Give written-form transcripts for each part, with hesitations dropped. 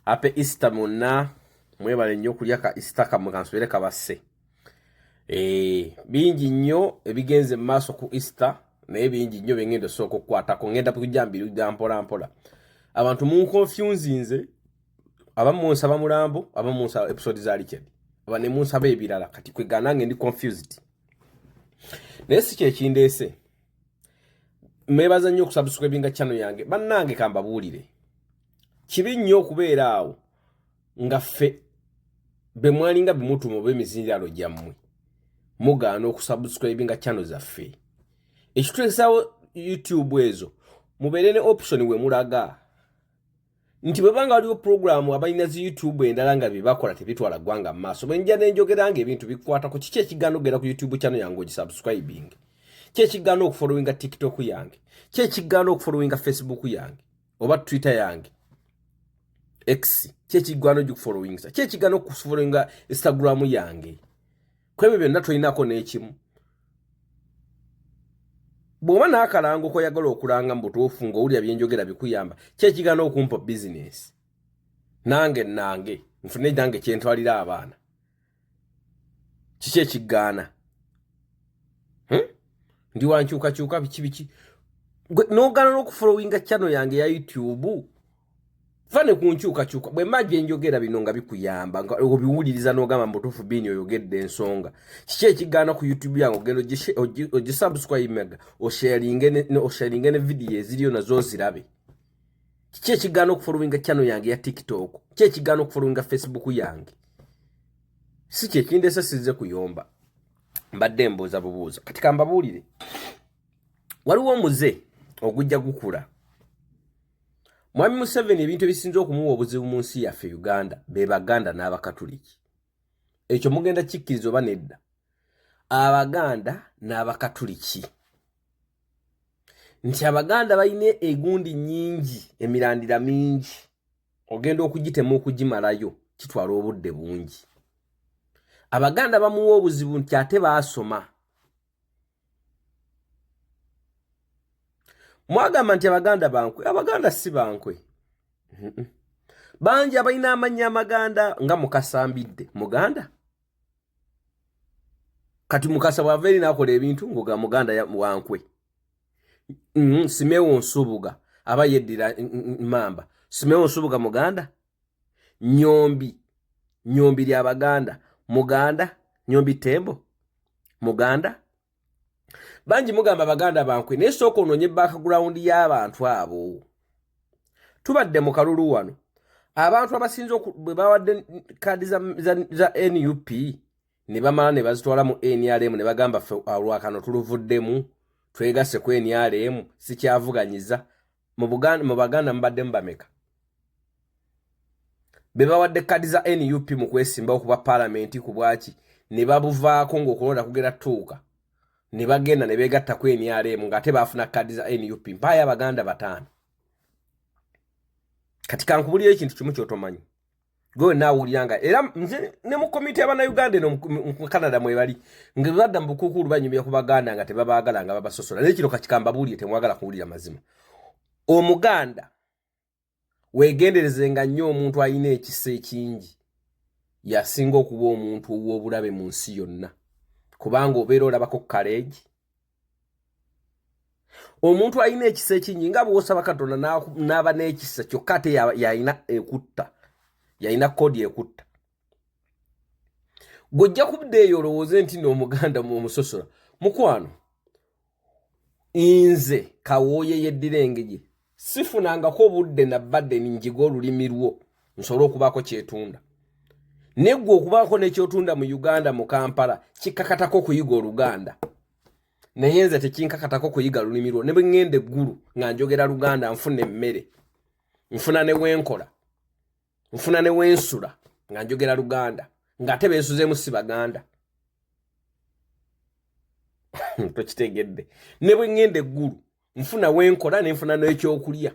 Happy Easter monna, mwebale nnyo okulya ka Easter kammwe, kansuubire kabasse. Bingi nnyo ebigenze mu maaso ku Easter, naye bingi nnyo bye ngenda osooka okukwatako. Ngenda kujja mbirujja mpola mpola. Abantu munkonfyuzinze, abamu munsaba mulambo, abamu munsaba episode za Richard, aba ne munsaba ebirala. Kati kwegana nange ndi confused, naye si kyekindeese. Mwebaza nnyo okusubscribinga channel yange. Bannange, kambabuulire, kibi nnyo okubeera awo nga ffe be mwalinga bemutuma oba emizindaalo gyammwe mugaana okusubscribinga channel zaffe. Ekitulesawo YouTube ezo, mubeere ne option we mulaga nti bwe banga waliwo puroguramu abalina zi YouTube endala nga bye bakola tebitwala ggwanga mu maaso. Bwe nja nenjogera nga ebintu bikwatako, kiki ekigaana okugenda ku YouTube channel yange ogisubscribing? Ki ekigaana okufollowinga TikTok yange? Ki ekigaana okufollowinga Facebook yange oba Twitter yange, X? Ki ekigaana ogikufollowingisa? Ki ekigaana okufollowinga Instagram yange? Kwebyo byonna tolinako n'ekimu. Bw'oba n'akalango koyagala okulanga mu butuufu ng'owulira byenjogera bikuyamba, ki ekigaana okumpa bizinesi nange nfune nange kyentwalira abaana? Kiki ekigaana? Ndi wankyukakyuka, biki biki, n'ogaana n'okufollowinga channel yange ya YouTube. Va ne ku nkyukakyuka. Bwe mba gyenjogera bino nga bikuyamba, nga obiwuliriza n'ogamba mu butuufu biini oyogedde ensonga, kiki ekigaana ku YouTube yange ogenda ogisubscribinga, osharinge ne vidiyo eziriyo nazo ozirabe? Kiki ekigaana okufollowinga channel yange ya TikTok? Kiki ekigaana okufollowinga Facebook yange? Si kyekindese, sizze kuyomba, mbadde mbuuza bubuuza. Kati kambabuulire, waliwo omuze ogujja gukula. Mwami Museveni ebintu ebisinza okumuwa obuzibu mu nsi yaffe Uganda be Baganda n'Abakatuliki. Ekyo mugenda kikkiriza oba nedda? Abaganda n'Abakatuliki, nti Abaganda balina egundi nnyingi, emirandira mingi, ogenda okugitema okugimalayo kitwala obudde bungi. Abaganda bamuwa obuzibu nti ate baasoma. Mwagamba nti Abaganda bankwe. Abaganda si bankwe. Bangi abalina amannya amaganda nga Mukasambidde muganda. Kati Mukasa bwava eri nakola ebintu ngoga muganda wankwe. Simewo Nsubuga aba yeddira mamba. Simewo Nsubuga muganda. Nyombi, Nyombi lya Baganda, muganda. Nyombi Tembo muganda. Bangi mugamba Baganda bankwe, naye sooka onoonye background y'abantu abo. Tubadde mu kalulu wano, abantu abasinze bwe bawadde kaadi za NUP ne bamala ne bazitwala mu NRM ne bagamba, "Ffe olwakano tuluvuddemu, twegasse ku NRM, sikyavuganyiza." Mu Baganda mubaddemu bameka be bawadde kaadi za NUP mu kwesimbawo kuba paalamenti ku bwaki, ne babuvaako ng'okulonda kugenda tuuka, ne bagenda ne beegatta ku NRM ng'ate baafuna kaadi za NUP? Mpaayo Abaganda bataano. Kati kankubulira ekintu kimu kyotomanyi gwe wenna awulira, nga era nze ne mu komiti y'Abannayuganda eno mu Canada mwebali nga badda mu bukuukulu banyumya ku Baganda nga tebabaagala, nga babasosola. Naye kino kakikambabuulire, temwagala kuwulira mazima. Omuganda weegenderezenga nnyo. Omuntu alina ekisa ekingi yasinga okuba omuntu ow'obulabe mu nsi yonna, kubanga obeera olabako kaleegi. Omuntu alina ekisa ekingi, nga bw'osaba Katonda n'aba n'ekisa, kyokka ate yalina ekutta, yalina koodi ekutta. Gw'ojja kubudde eyo olowooze nti n'Omuganda omusosola. Mukwano, nze Kawooye yeddira engege, sifunangako obudde nabbadde njiga olulimi lwo nsobole okubaako kyetunda. Naye gwe okubaako nekyotunda mu Uganda, mu Kampala, kikakatako okuyiga Oluganda, naye nze tekinkakatako kuyiga lulimi lwo. Ne bwe ŋŋenda eggulu nga njogera Luganda, nfuna emmere, nfuna ne wenkola, nfuna ne wensula nga njogera Luganda, ng'ate bensuzeemu si Baganda. Tokitegedde? Ne bwe ŋŋenda eggulu, nfuna wenkola, ne nfuna n'ekyokulya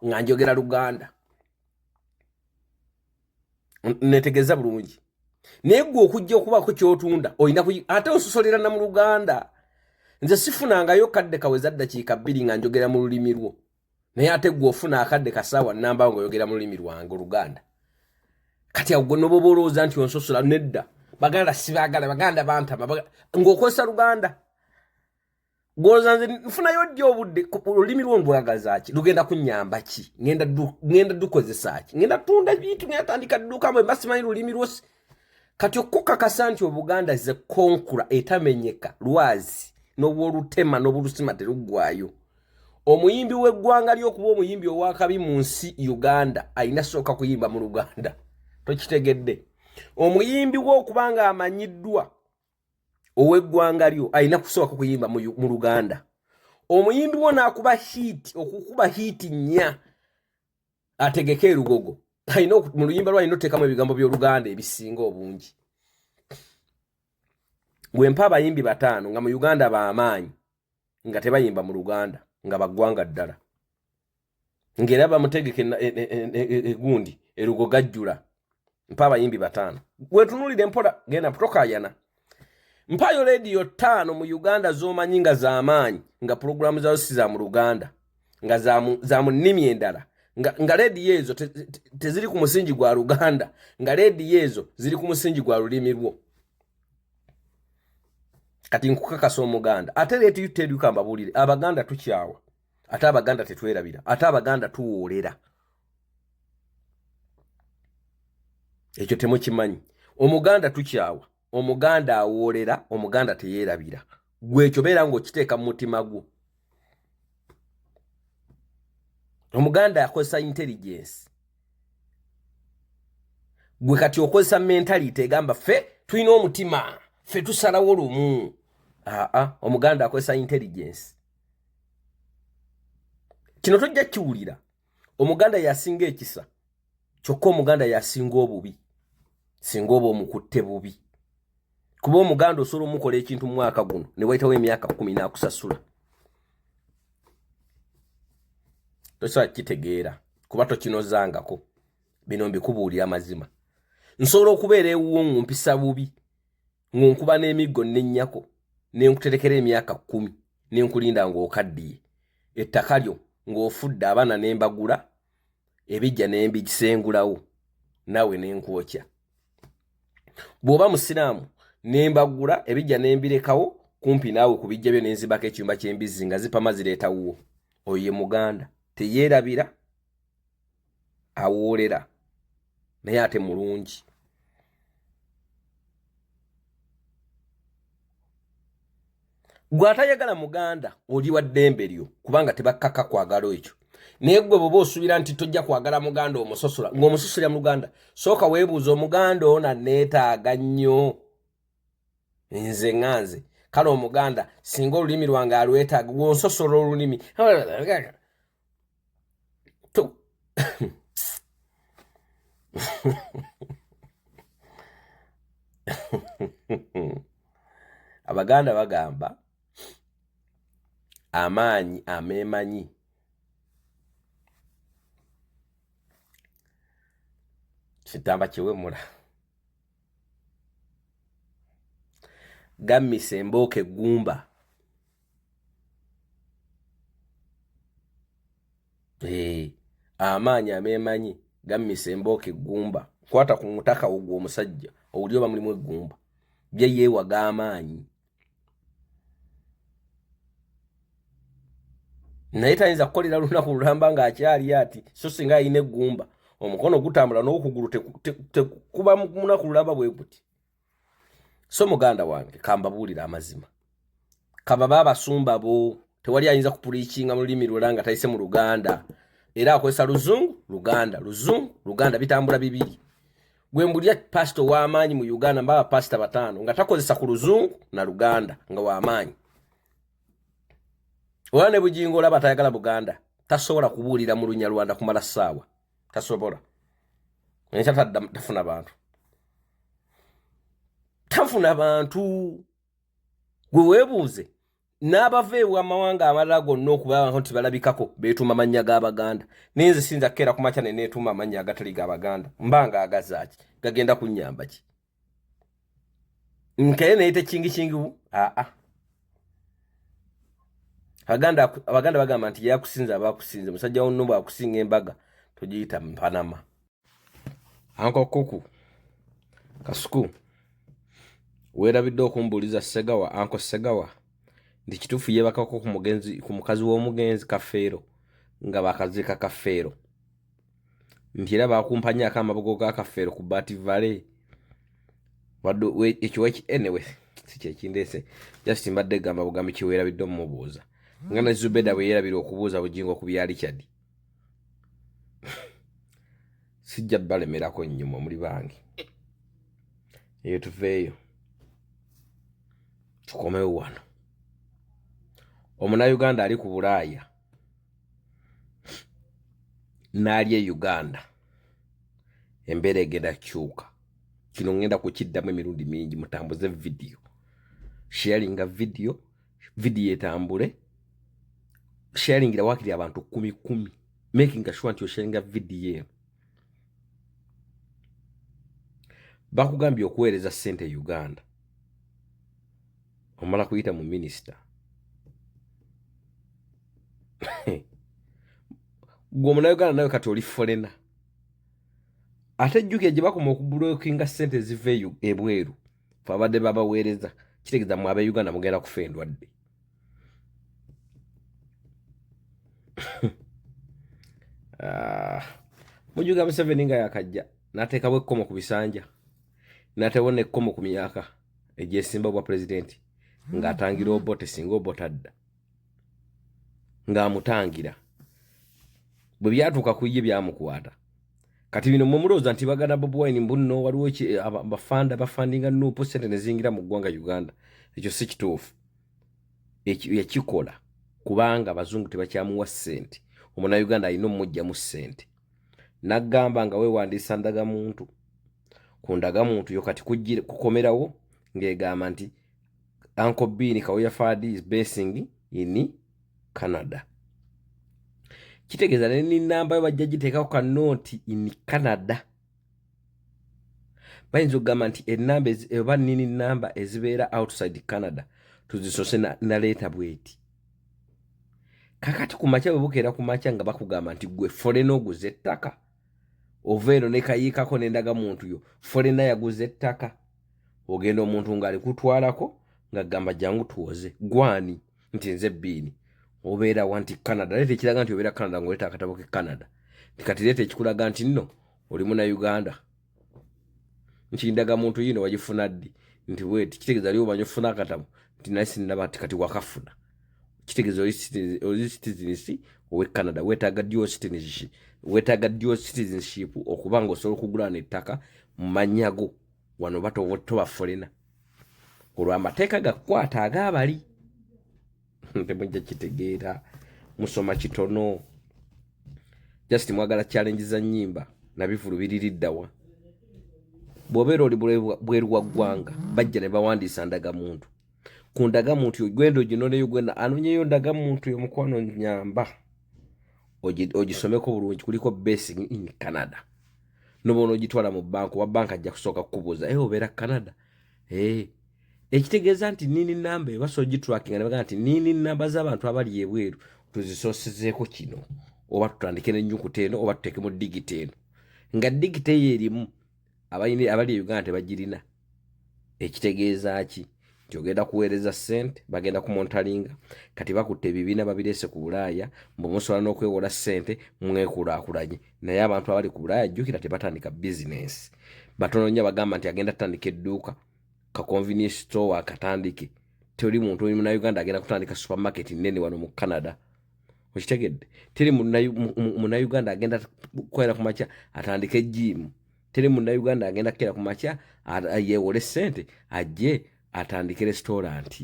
nga njogera Luganda. Netegeeza bulungi? Naye gwe okujja okubaako kyotunda olina, ate ososolera na mu Luganda. Nze sifunangayo kadde kaweza ddakiika 2 nga njogera mu lulimi lwo. Naye ate gwe ofuna akadde kasaawa nnamba ng'oyogera mu lulimi lwange Oluganda. Kati awo gwe noboba olowooza nti onsosola. Nedda, Baganda sibaagala, Baganda bantama, ng'okozesa Luganda. Gwoza nze nfunayo ddi obudde? Olulimi lwo ndwagaza ki? Lugenda kunnyamba ki? Ngenda dukozesa ki? Ngenda tunda bintu, ngenda tandika dduka bwe mba simanyi lulimi lwo. Kati okukakasa nti Obuganda ze konkula etamenyeka lwazi n'obwolutema n'obulusima teruggwayo. Omuyimbi w'eggwanga ly'okuba omuyimbi ow'akabi mu nsi Uganda alina sooka kuyimba mu Luganda. Tokitegedde? Omuyimbi w'okuba nga amanyiddwa ow'eggwanga lyo alina kusooka kuyimba mu Luganda. Omuyimbi wo n'akuba hiiti, okukuba hiiti nnya ategeke erugogo, alina mu luyimba lwe alina oteekamu ebigambo by'Oluganda ebisinga obungi. Wempa abayimbi bataano nga mu Uganda b'amaanyi nga tebayimba mu Luganda, nga baggwanga ddala, ng'era bamutegeke egundi erugo gajjula. Mpa abayimbi bataano, wetunulire mpola, genda tokayana. Mpayo leediyo ttaano mu Uganda z'omanyi nga z'amaanyi, nga pulogulaamu zazo si za mu Luganda, nga za mu nnimi endala, nga leediyo ezo teziri ku musingi gwa Luganda, nga leediyo ezo ziri ku musingi gwa lulimi lwo. Kati nkukakasa Omuganda ate leetiyo teryuka. Mbabuulire, Abaganda tukyawa, ate Abaganda tetwerabira, ate Abaganda tuwoolera. Ekyo temukimanyi. Omuganda tukyawa, Omuganda awoolera, Omuganda teyeerabira. Gwe ekyo beera ng'okiteeka mu mutima gwo. Omuganda akozesa intelligence. Gwe kati okozesa mentality egamba ffe tulina omutima, ffe tusalawo lumu. Aa, Omuganda akozesa intelligence. Kino tojja kiwulira. Omuganda yasinga ekisa, kyokka Omuganda yasinga obubi singa oba omukutte bubi, kuba Omuganda osobola omukola ekintu mu mwaka guno ne wayitawo emyaka 10 n'akusasula. Tosobola kukitegeera kuba tokinozangako. Bino mbikubuulira amazima. Nsobola okubeera ewuwo ngumpisa bubi, ng'onkuba n'emiggo nennyako, nenkuterekera emyaka 10, nenkulinda ng'okaddiye, ettaka lyo ng'ofudde, abaana nembagula ebijja nembisengulawo, naawe nenkwokya. Bw'oba musiraamu, nembagula ebijja nembirekawo kumpi naawe ku bijja byo, nenzibako ekiyumba ky'embizzi nga zipama zireeta wuwo. Oyo ye Muganda, teyeerabira, awoolera, naye ate mulungi. Gwe atayagala Muganda oli wa ddembe lyo, kubanga tebakkaka kwagala ekyo. Naye gwe bw'oba osuubira nti tojja kwagala Muganda omusosola ng'omusosolera mu Luganda, sooka weebuuza, Omuganda ono aneetaaga nnyo nze nga nze? Kale Omuganda singa olulimi lwange alwetaaga, gwonsosola olulimi. Abaganda bagamba amaanyi ameemanyi kitamba kiwemula gammisa embooko eggumba. Amaanyi ameemanyi gammisa embooko eggumba. Kwata ku mutaka wo gwe omusajja, owuli oba mulimu eggumba bye yeewaga amaanyi, naye tayinza kukolera lunaku lulamba ng'akyali ati. So singa alina eggumba, omukono gutambula n'okugulu tekuba munaku lulamba bwe guti. So muganda wange, kambabuulira amazima. Kababa abasumba bo, tewali ayinza kupuliikinga mu lulimi lwera nga tayise mu Luganda. Era akozesa Luzungu, Luganda, Luzungu, Luganda, bitambula bibiri. Gwe mbulya pasita ow'amaanyi mu Uganda, mbaba pasita bataano nga takozesa ku Luzungu na Luganda nga w'amaanyi. Ola ne Bugingo olaba tayagala Buganda, tasobola kubuulira mu Lunyarwanda kumala ssaawa, tasobola. Enkya tadda tafuna bantu, tafuna bantu. Gwe weebuuze n'abava ewamawanga amalala gonna okuba nti balabikako beetuuma mannya g'Abaganda. Naye nze siyinza kukeera ku makya ne neetuuma amannya agatali g'Abaganda. Mba nga agazaaki? Gagenda kunnyamba ki? Nkere neyite kingi kingi aa. Abaganda bagamba nti yakusinze aba akusinze. Musajja wo bw'akusinga embaga togiyita mpanama. Anko kuku kasuku weerabidde okumbuuliza Segawa, anko Segawa, nti kituufu yeebakako ku mugenzi, ku mukazi w'omugenzi Kafeero nga bakaziika Kafeero, nti era bakumpanyako amabugo ga Kafeero ku Bat Valley? Wadde ekyo, anyway, si kyekindeese, just mbadde gamba bugambi kiweerabidde omumubuuza, nga ne Zubeda bwe yeerabira okubuuza Bugingo ku bya Richard. Sijja balemerako nnyo, mwe muli bange. Eyo tuveeyo tukomewo wano. Omunauganda ali ku Bulaaya n'ali e Uganda, embeera egenda kukyuka. Kino ngenda kukiddamu emirundi mingi. Mutambuze vidiyo, sharinga vidiyo, vidiyo etambule, sharingira wakiri abantu kumi kumi, making sure nti osharinga vidiyo eno. Bakugambye okuweereza ssente e Uganda, omala kuyita mu minisita. Gwe omunauganda nawe kati oli foreigner, ate jjukira gye bakoma okublockinga ssente eziva eyo ebweru fe abadde babaweereza, kitegeeza mwe abe Uganda mugenda kufa endwadde. Ah, mujjuga Museveni nga yakajja n'ateekawo ekkomo ku bisanja, n'ateekawo n'ekkomo ku myaka egyesimba bwa pulezidenti, ng'atangira Obote singa Obote adda, ng'amutangira. Bwe byatuuka ku ye byamukwata. Kati bino mwe mulowooza nti baganda Bobi Wine mbunno waliwo bafanda bafandinga NUP sente ne ziyingira mu ggwanga Uganda. Ekyo si kituufu. Yakikola kubanga abazungu tebakyamuwa ssente, omunauganda alina omumugjamu ssente. Naggamba nga weewandiisa ndagamuntu, ku ndagamuntu yo kati kukomerawo ng'egamba nti Uncle Bean Kawuya Fadi is basing in Canada. Kitegeeza ne namba yo bajja giteekako ka nooti in Canada. Bayinza okugamba nti enamba oba nini namba ezibeera outside Canada tuzisose naleeta bweti. Kakati ku makya bwe bukeera ku makya nga bakugamba nti gwe foreigner oguze ettaka, ova eno ne kayiikako n'endagamuntu yo, foreigner yaguze ettaka, ogenda omuntu ng'alikutwalako ng'agamba jangu tuwoze. Gwani? Nti nze Biini. Obeera wa? Nti Canada. Leeta ekiraga nti obeera Canada, ng'oleeta akatabo ke Canada. Nti kati leeta ekikulaga nti nno oli muna Uganda. Nti ndagamuntu yino wagifuna ddi? Nti bweti. Kitegeeza ali omanyi ofuna akatabo? Nti naye sinnaba. Nti kati wakafuna, kitegeeza oli citizenship owe Canada. Weetaaga dual citizenship, weetaaga dual citizenship okuba nga osobola okugulana ettaka mu mannya go wano oba toba foreigner, olwo amateeka gakukwata agaabali. Temujja kitegeera, musoma kitono, just mwagala challenge za nnyimba nabivulu biririddawa. Bw'obeera oli bweru wa ggwanga, bajja ne bawandiisa ndagamuntu. Ku ndagamuntu ogenda oginoneyo, gwenda anonyeyo ndagamuntu yo, mukwano nyamba ogisomeko bulungi, kuliko basing in Canada. Noba onoogitwala mu banka, owa banka ajja kusooka kukubuuza, e obeera Canada? Eh, ekitegeeza nti NIN namba eyo basobola ogitrackinga ne bagamba nti NIN namba z'abantu abali ebweru tuzisoosezeeko kino, oba tutandike n'ennyukuta eno, oba tuteekemu digit eno, nga digit eyo erimu abali e Uganda tebagirina. Ekitegeeza ki? Nti ogenda kuweereza ssente, bagenda kumonitoringa. Kati bakutte ebibiina babireese ku Bulaaya, mbu musobola n'okwewola ssente mwekulaakulanye. Naye abantu abali ku Bulaaya, jjukira, tebatandika bizinensi. Batono nnyo bagamba nti agenda tutandika edduuka, ka convenience store akatandike. Teri muntu oli munauganda agenda kutandika supermarket nene wano mu Canada. Okitegedde? Teri munauganda agenda kukwera ku makya atandike gym. Teri munauganda agenda kukera ku makya yeewole ssente ajje atandike restaurant,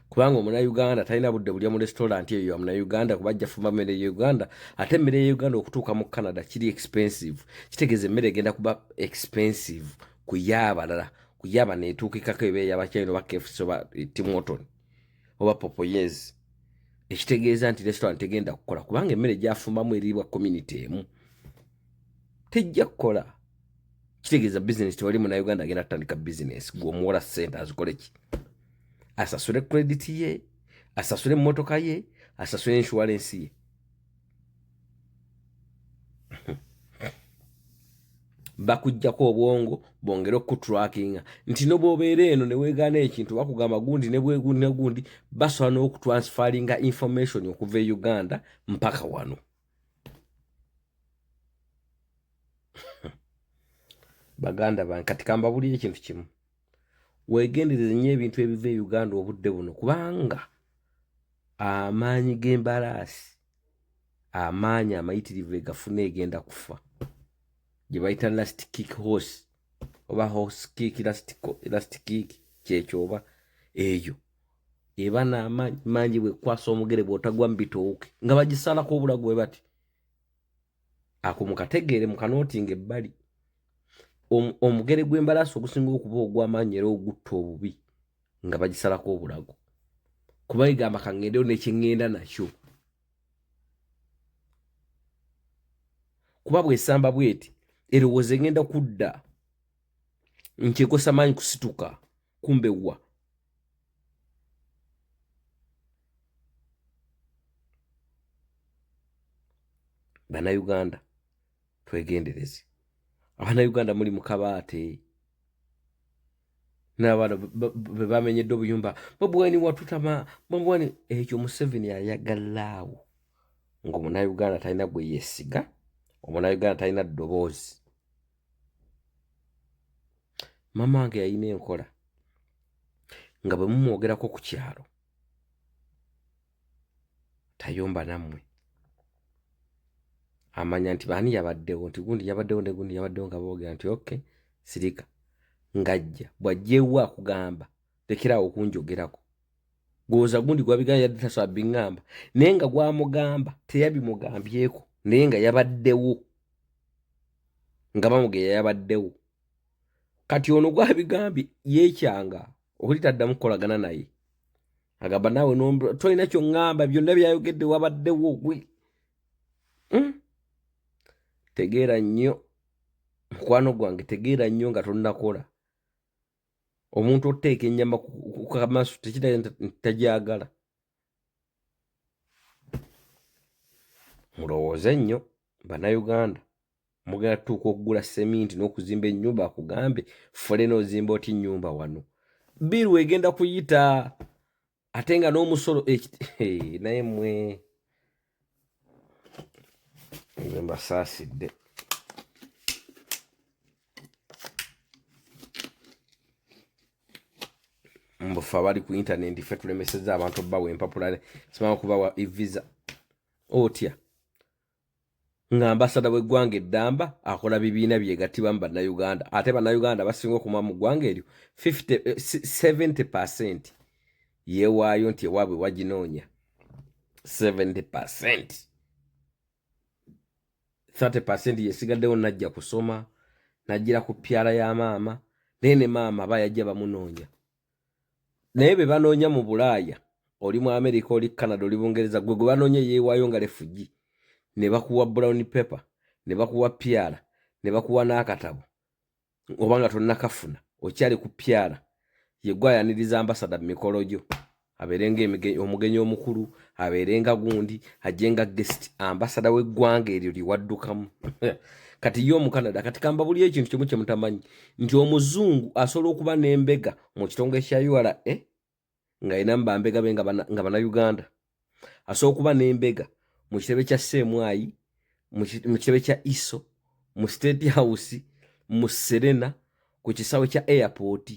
kubanga omunauganda talina budde bulya mu restaurant eyo ya munauganda, kuba ajja fumba mmere ya Uganda. Ate emmere ya Uganda okutuuka mu Canada kiri expensive. Kitegeeza emmere egenda kuba expensive ku yaabalala, ku yaaba neetuukikako eba eyabachina oba KFC oba Tim Horton oba Popeyes. Ekitegeeza nti restaurant tegenda kukola, kubanga emmere gyafumbamu eriibwa community emu, tejja kukola. Kitegeeza business, tewali munauganda agenda kutandika business. Gwe omuwola ssente azikole ki? Asasule credit ye, asasule emmotoka ye, asasule insurance ye. Bakuggyako obwongo bongere okukutrackinga nti nobwobeera eno neweegaana ekintu bakugamba gundi nebwegundi negundi, basobola n'okutransfaringa information okuva e Uganda mpaka wano. Baganda bange, kati kambabulire ekintu kimu, weegendereze nnyo ebintu ebiva e Uganda obudde buno, kubanga amaanyi g'embalaasi, amaanyi amayitirivu egafuna egenda kufa, gye bayita last kick horse oba horse kick, last kick kyekyo oba eyo eba n'amaanyi mangi bwekwasa omugere bw'otagwa mu bitooke nga bagisalako obulago bwe bati. Ako mukategeere, mukanootinga ebbali. Omugere gw'embalaasi ogusinga okuba ogw'amaanyi era ogutta obubi nga bagisalako obulago, kuba egamba kaŋŋendeyo nekyeŋŋenda nakyo, kuba bwesamba bweti erowooza egenda kudda nkyekosa maanyi kusituka, kumbe wa Bannayuganda twegendereze. Abannayuganda muli mu kabaate n'abaana be bamenyedde obuyumba. Bobi Wine watutama, Bobi Wine ekyo Museveni ayagalaawo ng'omunnayuganda talina gwe yeesiga, omunnayuganda talina ddoboozi. Maama wange yalina enkola nga bwe mumwogerako ku kyalo tayomba nammwe, amanya nti baani yabaddewo, nti gundi yabaddewo ne gundi yabaddewo, nga boogera nti okay sirika, ng'ajja bw'ajja ewuwe akugamba lekeraawo okunjogerako, gwoza gundi gwabigamba yadde tasobola biŋŋamba, naye nga gwamugamba teyabimugambyeko, naye nga yabaddewo nga bamugeya yabaddewo. Kati ono gwabigambye yeekyanga okuli taddamu kukolagana naye, agamba naawe tolina kyoŋŋamba, byonna byayogedde wabaddewo gwe. Tegeera nnyo mukwano gwange, tegeera nnyo nga tonnakola. Omuntu oteeka ennyama ku kamasu tekiraga nti tagyagala. Mulowooze nnyo Bannayuganda, mugenda tutuuka okugula seminti n'okuzimba ennyumba, akugambe fole n'ozimba oti nnyumba wano, biru egenda kuyita ate nga n'omusolo naye mmwe nze mbasaasidde. Mbufe abali ku intaneti ffe tulemesezza abantu obbawa empapula, simanyi okubawa evisa otya nga ambasada w'eggwanga eddamba akola bibiina byegattibwamu Bannayuganda, ate Bannayuganda basinga okuma mu ggwanga eryo 70% yeewaayo nti ewaabwe waginoonya 70%, 30% yesigaddewo najja kusoma, najjira ku pyala ya maama, naye ne maama aba yajja bamunoonya. Naye be banoonya mu Bulaaya, oli mu Amerika, oli Canada, oli Bungereza, gwe gwe banoonya yeewaayo nga refugi, ne bakuwa brown paper, ne bakuwa pyala, ne bakuwa n'akatabo, oba nga tonnakafuna okyali ku pyala, ye gwe ayaniriza ambasada mu mikolo gyo, abeere nga omugenyi omukulu, abeere nga gundi, ajje nga guest ambasada w'eggwanga eryo lye waddukamu. Kati ye Omukanada, kati kambabulire ekintu kimu kye mutamanyi, nti omuzungu asobola okuba n'embega mu kitongole kya URA ng'alinamu bambega be nga Bannayuganda, asobola okuba n'embega mu kitebe kya CMI, mu kitebe kya ISO, mu State House, mu Serena, ku kisaawe kya airport.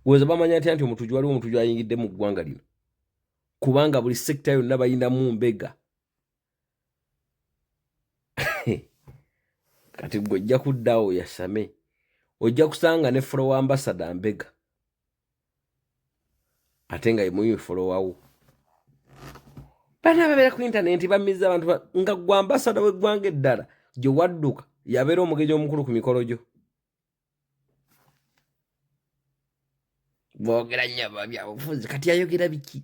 Weza bamanya atya nti omutuju waliwo omutuju ayingidde mu ggwanga lino, kubanga buli sekita yonna balinamu mbega. Kati gwe ojja kuddaawo oyasame, ojja kusanga ne follow ambassador mbega, ate nga yemuyi followawo. Bana babeera ku intaneti bamiza abantu nga gwe ambasada w'eggwanga eddala gye wadduka yabeera omugenyi omukulu ku mikolo gyo. Boogera nnyo byabufuzi, kati ayogera biki?